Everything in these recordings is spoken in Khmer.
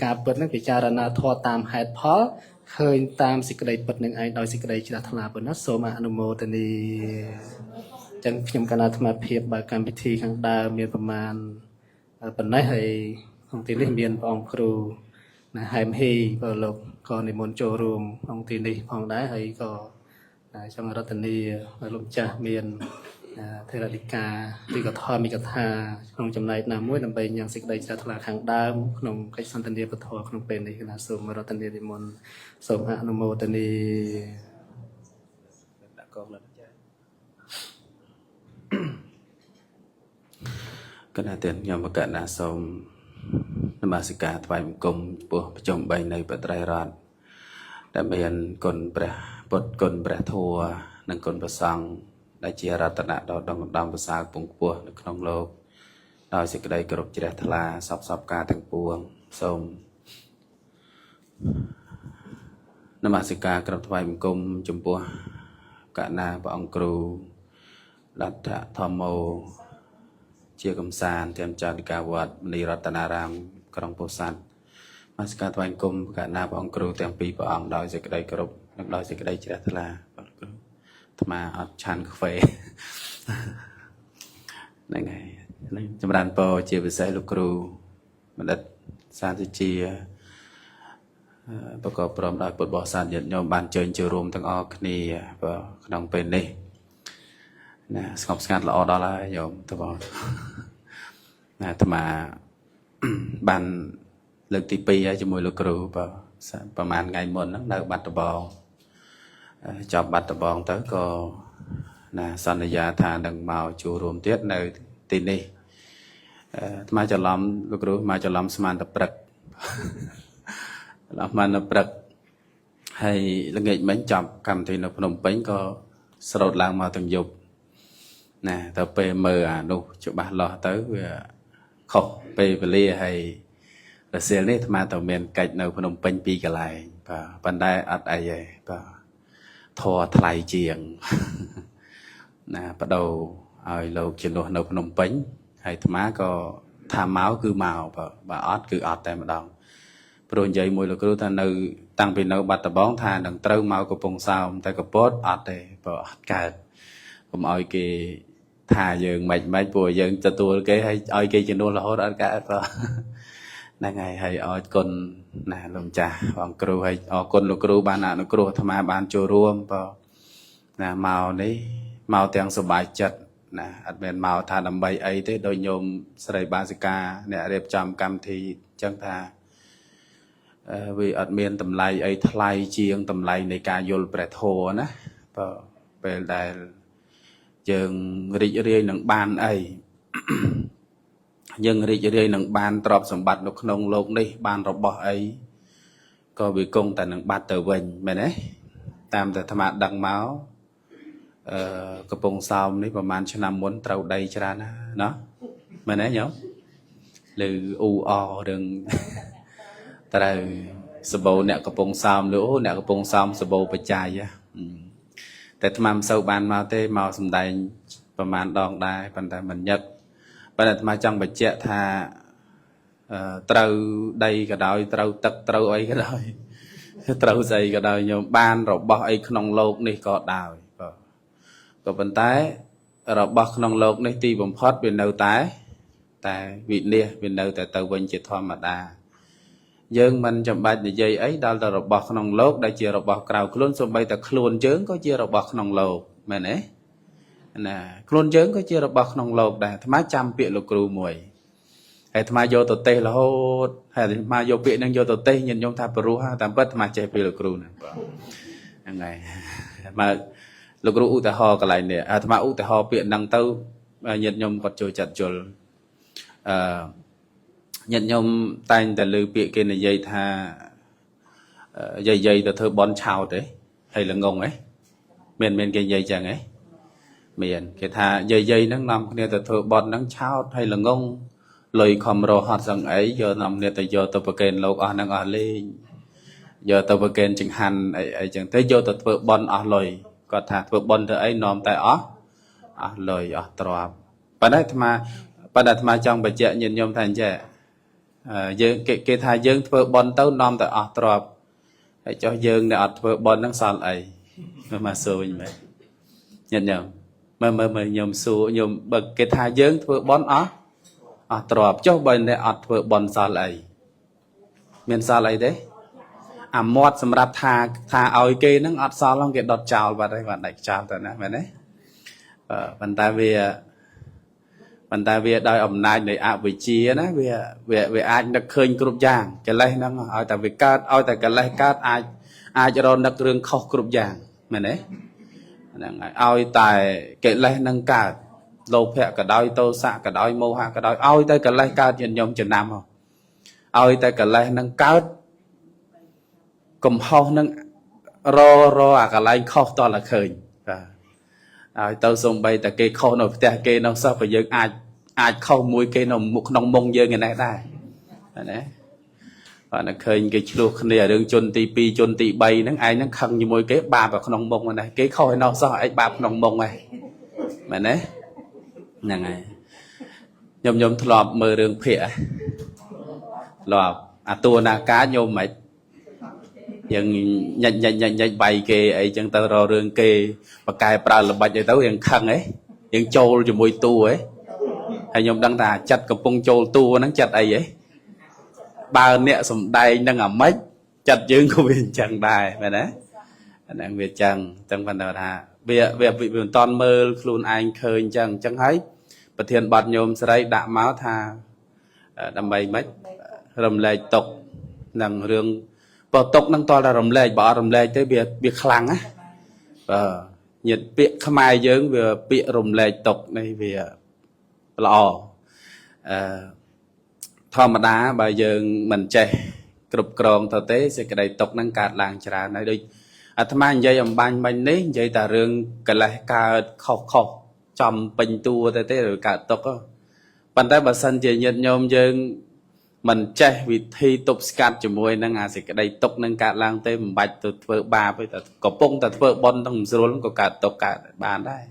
ការពិតហ្នឹងពិចារណាធម៌តាមហេតុផលឃើញតាមសេចក្តីពិតនឹងឯងដោយសេចក្តីជ្រះថ្លាប៉ុណ្ណាសូមអនុមោទនាអញ្ចឹងខ្ញុំកណ្ដាលអាត្មាភាពបើកម្មវិធីខាងដើមមានប្រមាណប៉ុណ្ណេះហើយក្នុងទីនេះមានព្រះអង្គគ្រូណាហែមហ៊ីបើលោកក៏និមន្តចូលរួមក្នុងទីនេះផងដែរហើយក៏ចង់រតនាលោកម្ចាស់មានធរណិកាឬក៏ធម្មិកថាក្នុងចំណែកណាមួយដើម្បីញ៉ាំងសេចក្តីជ្រះថ្លាខាងដើមក្នុងកិច្ចសន្ទនាពធក្នុងពេលនេះគណៈសូមរតនានិមន្តសូមអនុមោទនា ដាក់កងលើចាកណាទានខ្ញុំបកណាសូមនមស្ការថ្វាយបង្គំចំពោះប្រជុំ3នៃបត្រៃរតន៍ដែលមានគុណព្រះពុទ្ធគុណព្រះធម៌និងគុណព្រះសង្ឃដែលជារតនៈដ៏ដងដំប្រសើរពងខ្ពស់នៅក្នុងលោកដោយសេចក្តីគោរពជ្រះថ្លាសពសពការទាំងពួងសូមនមស្ការក្រាបថ្វាយបង្គំចំពោះកណាព្រះអង្គគ្រូលទ្ធធម្មោជាកំសាន្តតាមចារិកាវត្តមនីរតនារាមក្រុងពោធិ៍សាត់នមស្ការថ្វាយបង្គំកណាព្រះអង្គគ្រូទាំងពីរព្រះអង្គដោយសេចក្តីគោរពនិងដោយសេចក្តីជ្រះថ្លាបាទគ្រូអាត្មាអត់ឆាន់ខ្វេហ្នឹងហើយចម្រើនពរជាពិសេសលោកគ្រូបណ្ឌិតសាទជាប្រកបព្រមដោយពុទ្ធបរិស័ទញាតិញោមបានជើញចូលរួមទាំងអស់គ្នាបាទក្នុងពេលនេះណាស្ងប់ស្ងាត់ល្អដល់ហើយញោមតបងណាអាត្មាបានលើកទី2ហើយជាមួយលោកគ្រូបាទប្រហែលថ្ងៃមុនហ្នឹងនៅបាត់ដំបងចប់បាត់ដំបងទៅក៏ណាសន្យាថានឹងមកចូលរួមទៀតនៅទីនេះអាត្មាច្រឡំលោកគ្រូមកច្រឡំស្មានតែព្រឹកច្រឡំស្មានតែព្រឹកហើយល្ងាចមិញចប់កម្មវិធីនៅភ្នំពេញក៏ស្រោតឡើងមកទាំងយប់ណាទៅពេលមើលអានោះច្បាស់លាស់ទៅវាខុសពេលវេលាហើយរសៀលនេះអាត្មាទៅមានកិច្ចនៅភ្នំពេញពីរកន្លែងបាទប៉ុន្តែអត់អីទេបាទធរថ្លៃជាងណាបដូរឲ្យលោកជំនួសនៅភ្នំពេញហើយអាត្មាក៏ថាមកគឺមកបើអត់គឺអត់តែម្ដងព្រោះនិយាយមួយលោកគ្រូថានៅតាំងពីនៅបាត់ដំបងថានឹងត្រូវមកកំពង់សោមតែកពតអត់ទេបើអត់កើតកុំឲ្យគេថាយើងមិនមិនព្រោះយើងទទួលគេហើយឲ្យគេជំនួសរហូតអត់កើតបើហ្នឹងហើយហើយអរគុណណាលោកម្ចាស់បងគ្រូហើយអរគុណលោកគ្រូបានអនុគ្រោះអាត្មាបានចូលរួមបើណាមកនេះមកទាំងសប្បាយចិត្តណាអត់មែនមកថាដើម្បីអីទេដោយញោមស្រីបាសិកាអ្នករៀបចំកម្មវិធីអញ្ចឹងថាវាអត់មានតម្លៃអីថ្លៃជាងតម្លៃនៃការយល់ព្រះធម៌ណាបើពេលដែលយើងរីករាយនឹងបានអីយើងរីករាយនឹងបានទ្រព្យសម្បត្តិនៅក្នុងលោកនេះបានរបស់អីក៏វាគង់តែនឹងបាត់ទៅវិញមែនទេតាមតែអាត្មាដឹងមកកំពង់សោមនេះប្រហែលឆ្នាំមុនត្រូវដីច្រើនណាណោះមែនទេញោមឬអ៊ូអរឿងត្រូវសបោអ្នកកំពង់សោមឬអូអ្នកកំពង់សោមសបោបច្ច័យតែអាត្មាមិនសូវបានមកទេមកសំដែងប្រហែលដងដែរប៉ុន្តែមិនញឹកប៉ុន្តែអាត្មាចង់បញ្ជាក់ថាត្រូវដីក៏ដោយត្រូវទឹកត្រូវអីក៏ដោយត្រូវស្អីក៏ដោយញោមបានរបស់អីក្នុងលោកនេះក៏ដោយបាទក៏ប៉ុន្តែរបស់ក្នុងលោកនេះទីបំផុតវានៅតែវិនិច្ឆ័យវានៅតែទៅវិញជាធម្មតាយើងមិនចាំបាច់និយាយអីដល់តែរបស់ក្នុងលោកដែលជារបស់ក្រៅខ្លួនសូម្បីតែខ្លួនយើងក៏ជារបស់ក្នុងលោកមែនទេណាខ្លួនយើងក៏ជារបស់ក្នុងលោកដែរអាត្មាចាំពាក្យលោកគ្រូមួយហើយអាត្មាយកទៅទេសរហូតហើយអាត្មាយកពាក្យហ្នឹងយកទៅទេសញាតិញោមថាព្រោះតាមពិតអាត្មាចេះពាក្យលោកគ្រូហ្នឹងបាទហ្នឹងហើយមកលោកគ្រូឧទាហរណ៍កន្លែងនេះអាត្មាឧទាហរណ៍ពាក្យហ្នឹងទៅញាតិញោមគាត់ចូលចិត្តយល់អឺញាតិញោមតែងតែលើពាក្យគេនិយាយថាយាយទៅធ្វើបន់ឆោតទេហើយល្ងងហ៎មានគេនិយាយចឹងហ៎មានគេថាយាយហ្នឹងនាំគ្នាទៅធ្វើបន់ហ្នឹងឆោតហើយល្ងងលុយខំរហត់សឹងអីយកនាំគ្នាទៅយកទៅប្រកេនលោកអស់ហ្នឹងអស់លេងយកទៅប្រកេនចង្ហាន់អីអីចឹងទៅយកទៅធ្វើបន់អស់លុយគាត់ថាធ្វើបន់ទៅអីនាំតែអស់លុយអស់ទ្រព្យប៉ុន្តែអាត្មាចង់បញ្ជាក់ញាតិញោមថាអញ្ចឹង យើងគេថាយើងធ្វើបុណ្យទៅនាំតែអស់ទ្រព្យហើយចុះយើងអ្នកអត់ធ្វើបុណ្យហ្នឹងសល់អីមើលមកសួរវិញមើលញាតិញោមមើលមើលមើលញោមសួរញោមបើគេថាយើងធ្វើបុណ្យអស់ទ្រព្យចុះបើអ្នកអត់ធ្វើបុណ្យសល់អីមានសល់អីទេអាមាត់សម្រាប់ថាឲ្យគេហ្នឹងអត់សល់ហ្នឹងគេដុតចោលបាត់ហើយបាត់ដាច់ចោលទៅណាមែនទេប៉ុន្តែវាដោយអំណាចនៃអវិជ្ជាណាវាអាចនឹកឃើញគ្រប់យ៉ាងកិលេសហ្នឹងឲ្យតែវាកើតឲ្យតែកិលេសកើតអាចរនឹករឿងខុសគ្រប់យ៉ាងមែនទេហ្នឹងហើយឲ្យតែកិលេសហ្នឹងកើតលោភៈក៏ដោយទោសៈក៏ដោយមោហៈក៏ដោយឲ្យតែកិលេសកើតញាតិញោមចំណាំឲ្យតែកិលេសហ្នឹងកើតកំហុសហ្នឹងរអាកន្លែងខុសតតែឃើញបាទហើយទៅសំបីតែគេខុសនៅផ្ទះគេនៅសោះក៏យើងអាចខុសមួយគេនៅក្នុងមុងយើងឯនេះដែរណាបាទនៅឃើញគេឆ្លោះគ្នារឿងជនទី2ជនទី3ហ្នឹងឯងហ្នឹងខឹងជាមួយគេបាបនៅក្នុងមុងហ្នឹងគេខុសឯនោះសោះឯងបាបក្នុងមុងហ្នឹងមែនទេហ្នឹងហើយខ្ញុំធ្លាប់មើលរឿងភាគធ្លាប់អាតួនាការញោមមិនយើងញ៉ាច់ញ៉ាច់ញ៉ាច់ញ៉ាច់បាយគេអីចឹងទៅរករឿងគេបកែប្រើល្បិចអីទៅយើងខឹងហ៎យើងចូលជាមួយតួហ៎ហើយខ្ញុំដឹងថាចិត្តកំពុងចូលតួហ្នឹងចិត្តអីហ៎បើអ្នកសំដែងនឹងអាម៉េចចិត្តយើងក៏វាអញ្ចឹងដែរមែនទេហ្នឹងវាចឹងចឹងប៉ុន្តែថាវាមិនតន់មើលខ្លួនឯងឃើញចឹងចឹងហើយប្រធានបទញោមស្រីដាក់មកថាដើម្បីម៉េចរំលែកទុកនឹងរឿងបើទុកនឹងតតែរំលែកបើអត់រំលែកទេវាខ្លាំងណាបាទញាតិពាក្យខ្មែរយើងវាពាក្យរំលែកទុកនេះវាល្អអឺធម្មតាបើយើងមិនចេះគ្រប់គ្រងទៅទេសេចក្តីទុកនឹងកើតឡើងច្រើនហើយដូចអាត្មានិយាយអំបញ្ញមិញនេះនិយាយតែរឿងកិលេសកើតខុសចំពេញតួទៅទេឬកើតទុកប៉ុន្តែបើសិនជាញាតិញោមយើងមិនចេះវិធីទប់ស្កាត់ជាមួយនឹងអាសេចក្តីទុកនឹងកើតឡើងទេមិនបាច់ទៅធ្វើបាបទេតែកំពុងតែធ្វើបុណ្យទាំងមិនស្រួលក៏កើតទុកកើតបានដែរ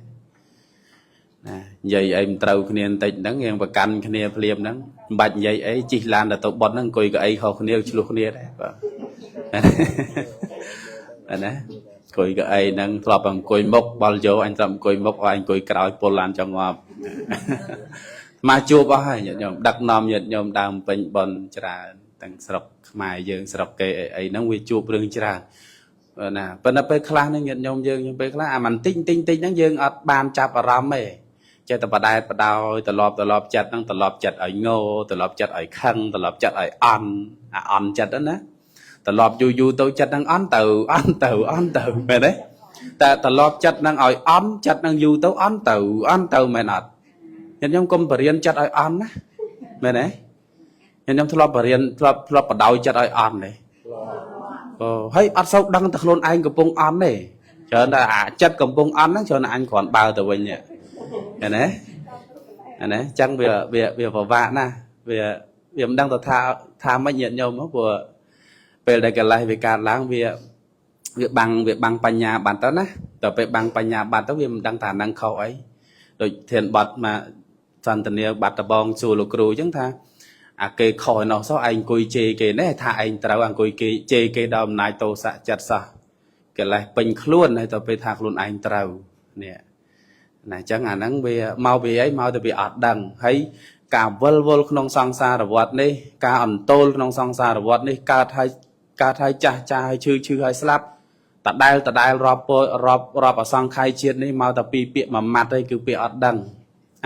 ណានិយាយអីមិនត្រូវគ្នាបន្តិចហ្នឹងយើងប្រកាន់គ្នាភ្លាមហ្នឹងមិនបាច់និយាយអីជិះឡានទៅទៅបុណ្យហ្នឹងអង្គុយកៅអីខុសគ្នាឆ្លោះគ្នាដែរបាទណាអង្គុយកៅអីហ្នឹងធ្លាប់អង្គុយមុខបល់យោអញធ្លាប់អង្គុយមុខឲ្យអង្គុយក្រោយពលឡានចង់ងាប់មកជួបអស់ហើយញាតិញោមដឹកនាំញាតិញោមដើមពេញបុណ្យច្រើនទាំងស្រុកខ្មែរយើងស្រុកគេអីហ្នឹងវាជួបរឿងច្រើនណាប៉ុន្តែពេលខ្លះហ្នឹងញាតិញោមយើងពេលខ្លះអាមិនតិចតិចតិចហ្នឹងយើងអត់បានចាប់អារម្មណ៍ទេចេះតែបដែតបដោយត្រឡប់ចិត្តហ្នឹងត្រឡប់ចិត្តឲ្យងោត្រឡប់ចិត្តឲ្យខឹងត្រឡប់ចិត្តឲ្យអន់អាអន់ចិត្តហ្នឹងណាត្រឡប់យូរយូរទៅចិត្តហ្នឹងអន់ទៅអន់ទៅអន់ទៅមែនទេតែត្រឡប់ចិត្តហ្នឹងឲ្យអន់ចិត្តហ្នឹងយូរទៅអន់ទៅអន់ទៅមែនអត់ញាតិញោមកុំបរៀនចិត្តឲ្យអន់ណាមែនទេញាតិញោមធ្លាប់បរៀនធ្លាប់បដោយចិត្តឲ្យអន់ទេអូហើយអត់សូវដឹងតែខ្លួនឯងកំពុងអន់ទេច្រើនតែអាចិត្តកំពុងអន់ហ្នឹងច្រើនតែអញគ្រាន់បើទៅវិញឃើញទេអានេះអញ្ចឹងវាពិបាកណាស់វាមិនដឹងទៅថាម៉េចញាតិញោមព្រោះពេលដែលកិលេសវាកើតឡើងវាបាំងបញ្ញាបាត់ទៅណាដល់ពេលបាំងបញ្ញាបាត់ទៅវាមិនដឹងថាហ្នឹងខុសអីដូចធានបត់មកសន្តានាបាត់ដបងសួរលោកគ្រូអញ្ចឹងថាអាគេខុសឯនោះសោះឯងអង្គុយជេរគេនេះថាឯងត្រូវអង្គុយគេជេរគេដល់អំណាចទោសៈចិត្តសោះកិលេសពេញខ្លួនហើយទៅពេលថាខ្លួនឯងត្រូវនេះណាអញ្ចឹងអាហ្នឹងវាមកពីអីមកទៅវាអត់ដឹងហើយការវិលវល់ក្នុងសង្សារវដ្តនេះការអន្ទោលក្នុងសង្សារវដ្តនេះកើតហើយចាស់ចាស់ហើយឈឺហើយស្លាប់តដែលរាប់រាប់អសង្ខ័យជាតិនេះមកតែពីពាក្យមួយម៉ាត់ឯងគឺពាក្យអត់ដឹង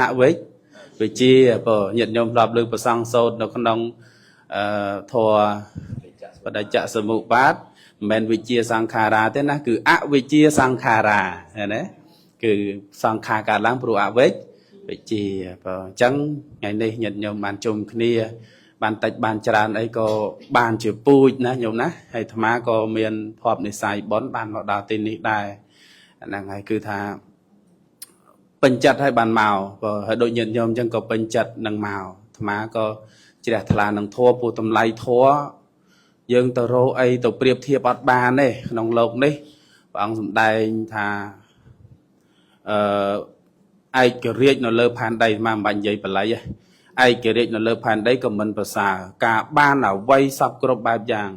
អវិជ្ជាជាបើញាតិញោមធ្លាប់លើប្រសងសូត្រនៅក្នុងធម៌បដិច្ចសមុបាទមិនមែនវិជ្ជាសង្ខារាទេណាគឺអវិជ្ជាសង្ខារាឃើញទេគឺសង្ខារកើតឡើងព្រោះអវិជ្ជាបើអញ្ចឹងថ្ងៃនេះញាតិញោមបានជុំគ្នាបានតិចបានច្រើនអីក៏បានជាពូជណាញោមណាហើយអាត្មាក៏មានភពនិស័យបុណ្យបានមកដល់ទីនេះដែរហ្នឹងហើយគឺថាពេញចិត្តហើយបានមកបើហើយដូចញាតិញោមអញ្ចឹងក៏ពេញចិត្តនឹងមកអាត្មាក៏ជ្រះថ្លានឹងធម៌ព្រោះតម្លៃធម៌យើងទៅរកអីទៅប្រៀបធៀបអត់បានទេក្នុងលោកនេះព្រះអង្គសម្ដែងថាឯករាជ្យនៅលើផែនដីអាត្មាមិនបាច់និយាយបល័យទេ ឯករាជ្យនៅលើផែនដីក៏មិនប្រសើរការបានអ្វីសពគ្រប់បែបយ៉ាង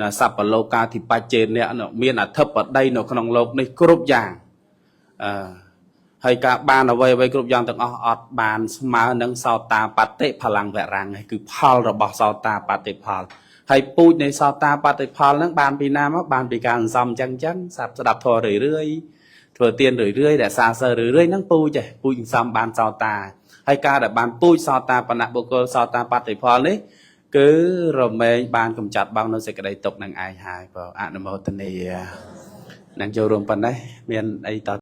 ណាសព្វលោកាធិបច្ចេនៈនោះមានអធិបតីនៅក្នុងលោកនេះគ្រប់យ៉ាងអឺហើយការបានអ្វីអ្វីគ្រប់យ៉ាងទាំងអស់អត់បានស្មើនឹងសោតាបតិផល្លំវរាំងឯងគឺផលរបស់សោតាបតិផលហើយពូជនៃសោតាបតិផលហ្នឹងបានពីណាមកបានពីការសន្សំចឹងចឹងស្ដាប់ស្ដាប់ធម៌រឿយរឿយៗធ្វើទានរឿយរឿយៗរក្សាសិលរឿយរឿយៗហ្នឹងពូជឯងពូជសន្សំបានសោតាហើយការដែលបានពូជសោតាបណៈបុគ្គលសោតាបតិផលនេះគឺរមែងបានកំចាត់បង់នៅសេចក្តីទុក្ខនឹងឯងហើយបើអនុមោទនានឹងចូលរួមប៉ុណ្ណេះមានអីត